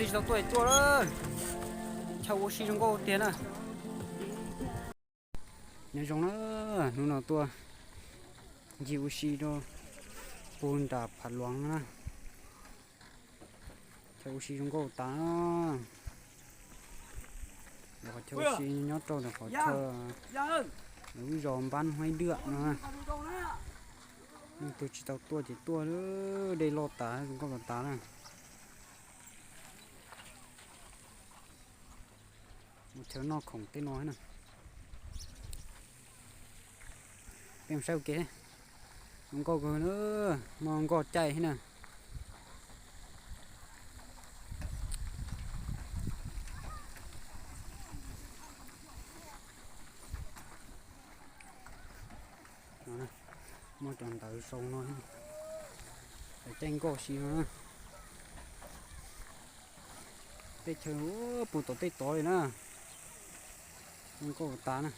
Tsis tau tuaj tuaj lawm. Chaw ua si zoo nkauj tiag na. Nyob zoo na, hnub no tuaj ncig ua si rau puag nram Phav Luam na. Chaw ua si zoo nkauj tas. Qhov chaw ua si nyob rau ntawm qhov chaw lub zos Npab Huaib Dwam no. Leej twg tsis tau tuaj ces tuaj, dej loj tas zoo nkauj tas tas na. Mus chaw noj khoom tej no na. Peb mus saib ua ke. Zoo nkauj kawg na, muaj nkoj caij thiab na. Muaj cov ntawv sau no, caij nkoj si no. Tej chaw puag tom tej tod li na. Zoo nkauj tas na.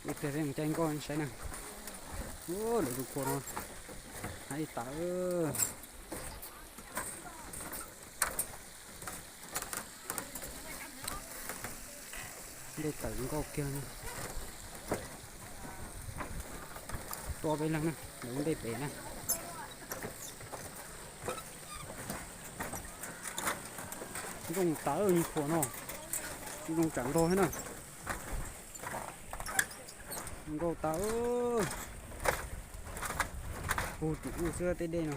Ib pliag peb mus caij nkoj saib na. Lawv tus khuam no haib tas. Dej tawm nkauj kiag. Tuaj peb leeg na, lawv ua ntej pem na. Zoo tas nyuag khuam no, zoo tsam ntog thiab na. Nkauj tas. Puag tim ub xwb tej dej no.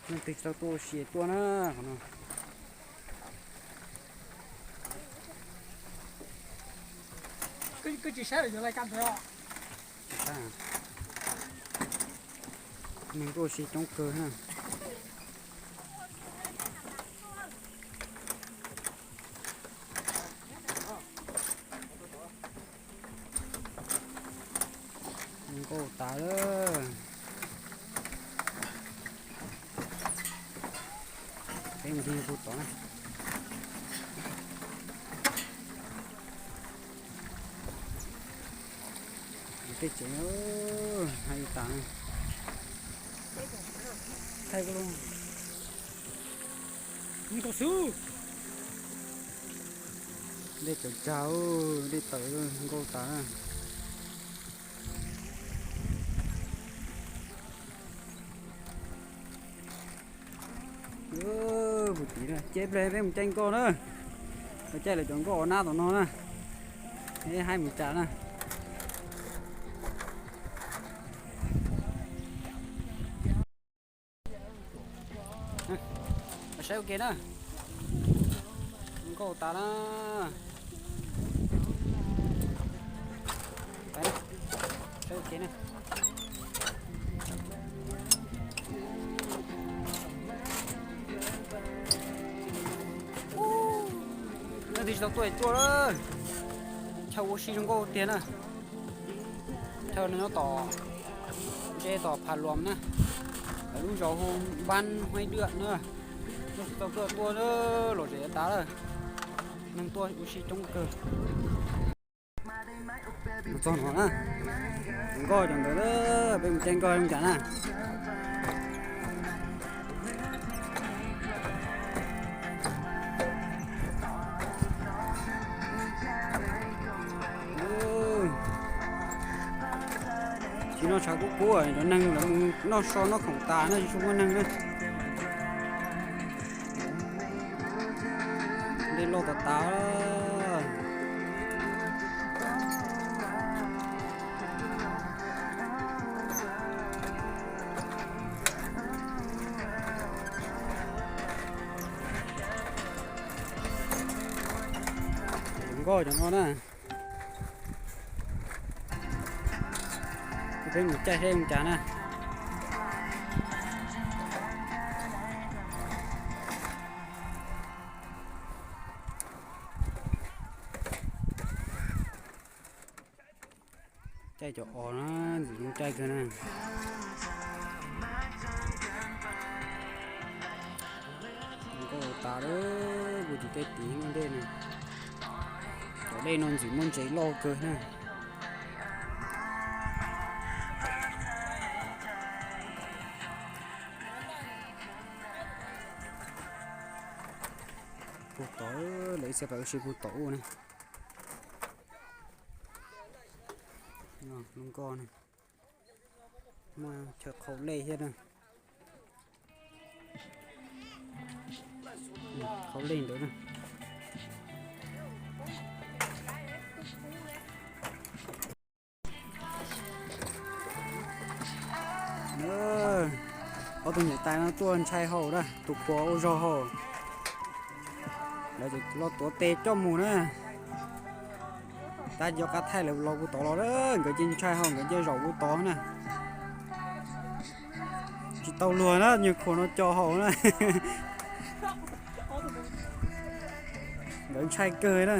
Leej twg tsis tau tuaj ua si tuaj na, qhov no. Neeg tuaj ua si coob kawg na. Nkauj tas lawm. Peb mus ncig puag tod na. Tej tsev haib tas. Thaij koj lub me tau xwb. Dej tawm tsag, dej tawm nkauj tas. Puag tim na, ces ib pliag peb mus caij nkoj na. Peb caij lawv cov nkoj ua nab tom no na. Peb haib mus cas na. Saib ua ke na. Nkauj tas na. Saib ua ke na. Leej twg tsis tau tuaj tuaj lawm. Chaw ua si zoo nkauj tiag na. Chaw no nyob tom, nce tom Phav Luam na, lawv lub zos hu Npab Huaib Dwam na. Leej twg tsis tau tuaj tuaj, lom zem tas lawm. Neeg tuaj ua si coob kawg. Mus txog no na, nkoj cov ntawd, peb mus caij nkoj mus cas na. Tsis no tshav kub kub, cov neeg lawv mus noj so noj khoom tas na, tsis muaj neeg na. Dej loj tas tas. Nkoj cov no na. Peb mus caij seb mus cas na. Caij cov os na, ntxim zoo caij kawg na. Nkauj tas lawm, kuv tsis caij tid ntej na. Cov Dej no ntxim muaj ntses loj kawg na. Puag tod, lawv ib txhia pais ua si puag tod ua na. Lub nkoj na, muaj chaw qhau lej thiab na. Qhau lej ntawd na. Ob tug niam tais no tuaj ntshai hau na, tus qhua ua zog hau. Lawv los tuav tes coj mus na. Tab sis qab thaij lawv los puag tod los, nkawd cia ntshai hau, nkawd cia zaum puag tod na. Tsis tau luag na, nyuag qhua no co hau na. Nkawd ntshai kawg na.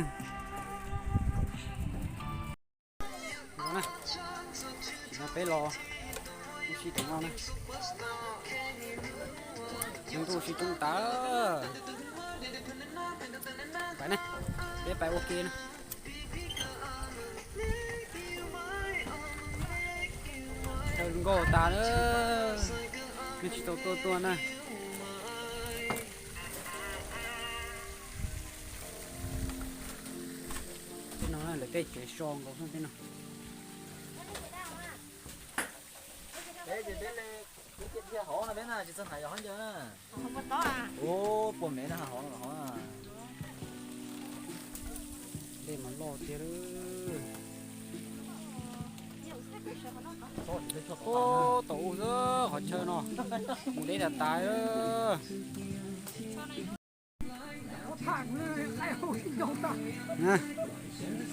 No peb los ua si tom no na. Coob ntuj si coob tas. Pais na, peb pais ua ke na. Chaw zoo nkauj tas na, nej tsis tau tuaj tuaj na. Tej no lawv tej tsev so nkaus xwb tej no. Peb ces peb le, peb cia dhia hauv no peb na, tsis txog hnav yos hov ncaws na. Ua puas mev no hauv no hov. Dej mas loj tiag lawm. Ub, tom u xwb qhov chaw no, mus deb tas tas.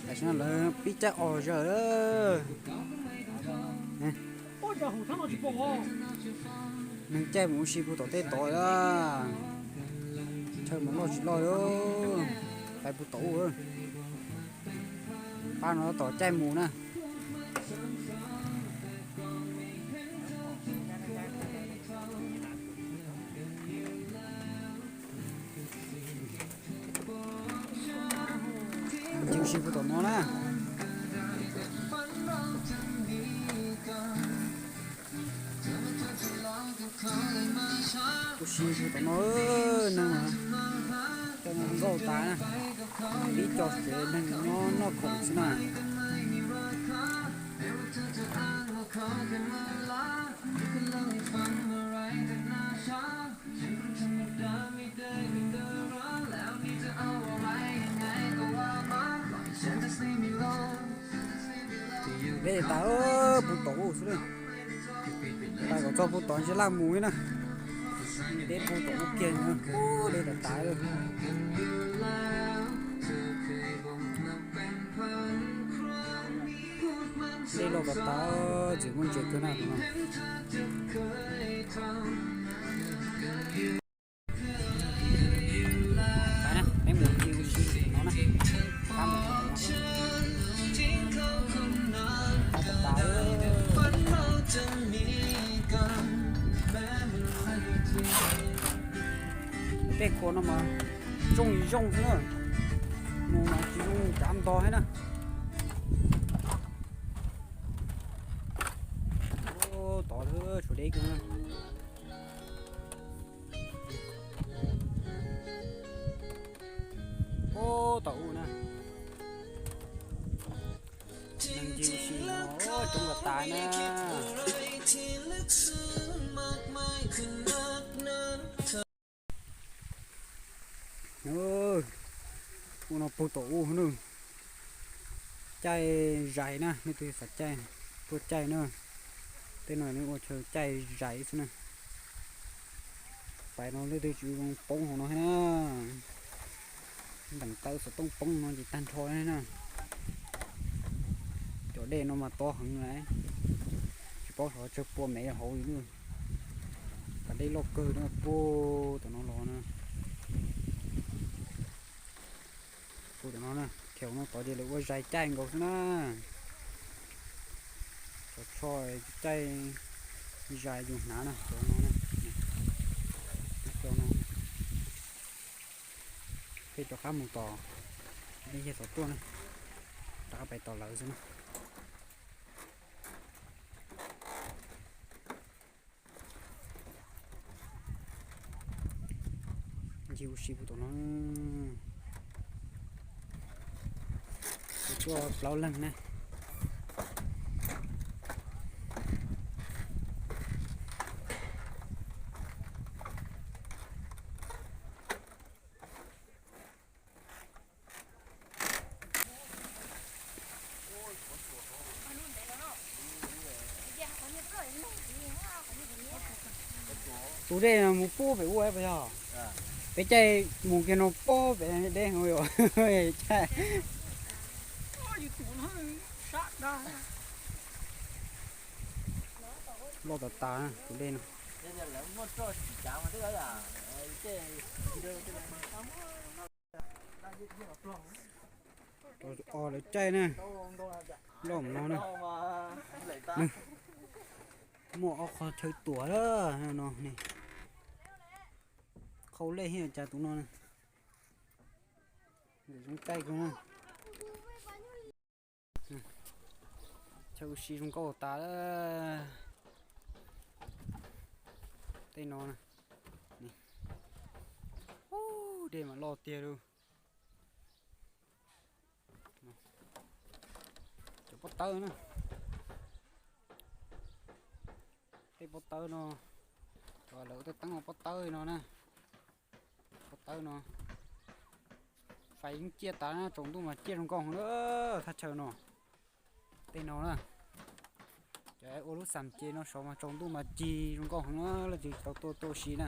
Tam sim no lawv pib caij os zaws lawm. Neeg caij mus ua si puag tom tej tod a. Chaw mas loj tsis loj li. Pais puag tom u. Pab no tab tom caij mus na. Ncig ua si puag tom no na. Ua si puag tom no, neeg coj nkauj tas na. Ib co tsev neeg nyob noj khoom xwb na. Deb tas puag tom u xwb na. Pais kom txog puag tom ntshe laj mus li na. Deb puag tom u kiag, deb tas tas li. Dej loj tas tas, ntxim muaj ntses kawg na tus no. Peb mus ncig ua si no na. Pab mus tas tas. Tej qhua no mas zoo li zoo xwb na. Mus mas tsis zoo cav nto thiab na. Tod suav deb kawg na. Ub, tom u na. Neeg ncig ua si no coob tas tas na. Ua no puag tom u na. Caij zais na, leej twg xav caij, tuaj caij na. Tej no nws ua chaw caij zais xwb na. Pais no leej twg tsis zoo poob hauv no thiab na. Nteem taw xov tooj poob no ces tag nrho na. Cov dej no mas tob heev na. Tsis paub xyov tsawg pua mev hauv li na. Pas dej loj kawg na, puag tom no los na. Puag tom no na, thaum no tod ces lawv ua zais caij nkaus xwb na. Cov tsho caij zais yus hnav na, cov no na. Cov no. Peb rov qab mus tom, nej yog xov tuaj na. Pais tom lawv xwb na. Ncig ua si puag tom no. Tuaj plaub leeg na. Tus dej mus pub pem ua puas yog? Peb caij mus kiag no pub pem dej yom. Loj tas tas tus dej no. Os, lawv caij na, loj no na. Muaj ob qho chaw tuam no ne. Qhau lej thiab cas tus no na. Zoo caij kawg na. Chaw ua si zoo nkauj tas. Tej no, dej mas loj tiag lauj. Cov pob tawb na. Tej pob tawb no, lawv ua tej teeb ua pob tawb no na. Pob tawb no, fais yeej ciaj tas na, tsaus ntuj mas ciaj zoo nkauj heev na, thaj chaw no. Tej no na, cov ua lub xam ces no saud mas tsaus ntuj mas cig zoo nkauj heev na, leej twg tau tuaj tuaj ua si na.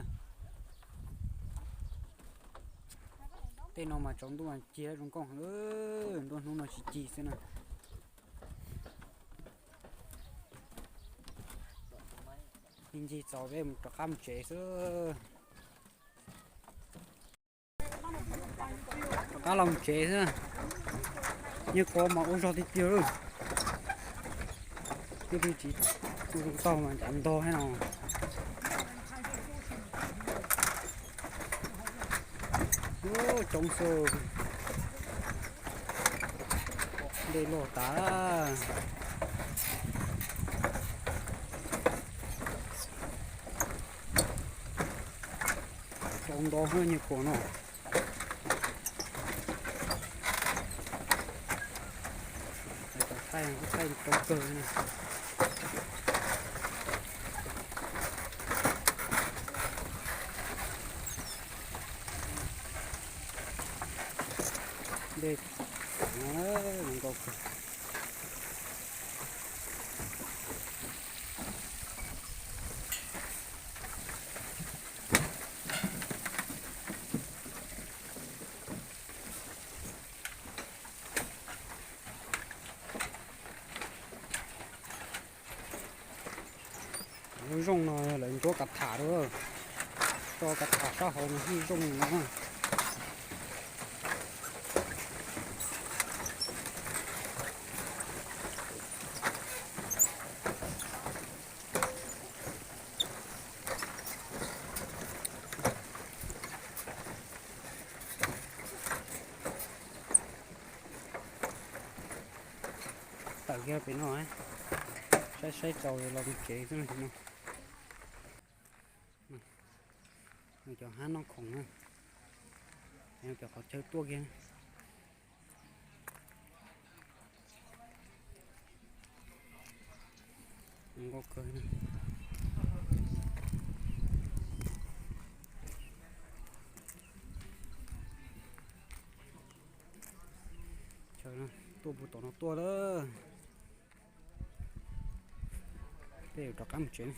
Tej no mas tsaus ntuj mas cig zoo nkauj heev, nruab hnub no tsis cig xwb na. Ncig ncig txaus peb mus rov qab mus tsev xwb. Rov qab los mus tsev xwb. Nyiaj Kuav mas ua zog tiag tiag lawm. Twb tsis ua zoo tau mas ncav ntog thiab no. Coob xwb. Dej loj tas. Coob nto Nyiaj Kuav no. Cov thaij, thaij coob kawg na. Dej no nkauj kawg. Lub zooj no lawv ntsuab kav tham rau, tso kav tham sab hauv no hwj zooj no. Tawm kiag pem no, saib saib tsaus los mus tsev xwb no. Cov hab noj khoom na, cov qhov chaw tuaj kiag. Nkauj kawg. Chaw tuaj puag tom no tuaj lawm. Peb yuav rov qab mus tsev ne.